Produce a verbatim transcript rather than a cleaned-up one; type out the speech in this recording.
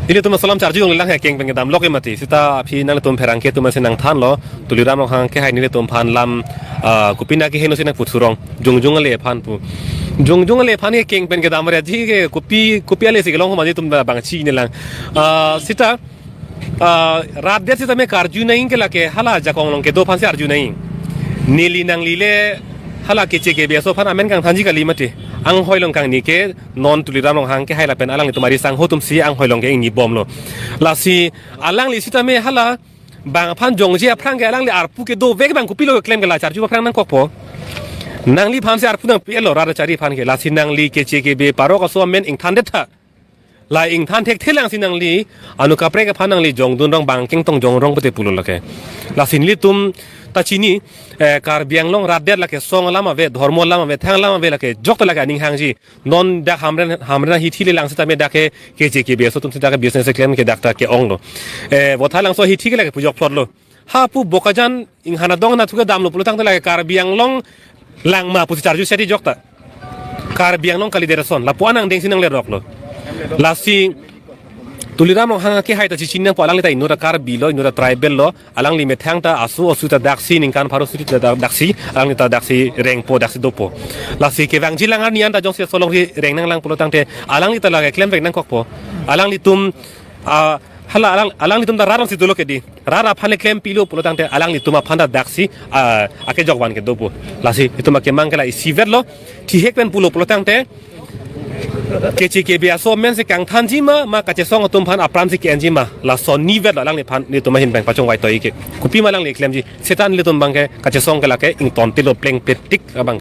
Nelitum aso alam charjulong lang he keng pen kedam lok emati. Seta aphi nangtum pherangke atum si nangthanlo. Tuliram Ronghang kehai nelitum aphan lam, ah, kopi na keheno si nangputhurong. Jongjong ale aphan pu. Jongjong ale aphan ke keng pen kedam re ji ke kopi, kopi ale si kelong ho mati tum da bang chi ne lang. Ah, seta, ah, rat det seta me karju nangji ke lake hala jakong along kedo aphan si arju nangji. Neli nangli le hala Keche Kebe aso aphan amen kangthanji kali mati. Anghoi along kangni ke non Tuliram Ronghang kehai lapen alanglitum ari sangho atum si anghoi along ke ingni bomlo. Lasi alangli seta me hala bang aphan jongje aphrang ke alangli arpu kedovek bang kopilo keklem ke la charju aphrang nangkokpo. Nangliphan si arpu nangpilo rat chari aphan ke, lasi nangli Keche Kebe parok aso amen ingthan det tha. La ingthan thekthe lang si nangli anu kaprek aphan nangli jongdun rong bang kengtong jong rong pute pulo lake. Lasi nelitum ta chini, eh, Karbi Anglong rat det lake song alam ave, dhormo alam ave, thang alam ave lake jokta lake aning hangji. Non dak Hamren, Hamren hithi le lang seta me dak ke Keche Kebe aso atum seta ke business keklem ke dak ta ke-onglo. Eh, Voithalangso hithi ke lake pujok plot lo. Hapu Bokajan inghan adong na thuke damlo pulo tangte lake Karbi Anglong langma pusi charju seti jokta. Karbi Anglong kalidet ason. Lapu anang dengsi nangleroklo. Lasi Tuliram Ronghang kehai ta chichin nangpo, alangli ta inut ta Karbi lo, inut ta tribal lo, alangli methang ta asu asu ta daksi ningkan pharo suri ta dak-, daksi, alangli ta daksi rengpo, daksi dopo. Lasi kevangji lang arni an ta jongsi aso alongri reng nanglang pulo tangte, alangli ta lake klemvek nangkokpo. Alanglitum, ah, hala alang, alanglitum ta rat along si dolo ke di. Rat aphan le klempilo pulo tangte, alanglitum aphan ta daksi, ah, akejok van kedopo. Lasi itum akemang ke la isivet lo, thihek pen pulo pulo tangte, Keche Kebe aso amen si kangthanji ma, ma kachesong atum aphan apran si ke-enji ma, lason nivet lo alangliphan, nelitum ahin pen pachongvai toi ke. Kopima alangli klemji, seta nelitum bang ke kachesong ke lake ingtontelo plengpletik abang.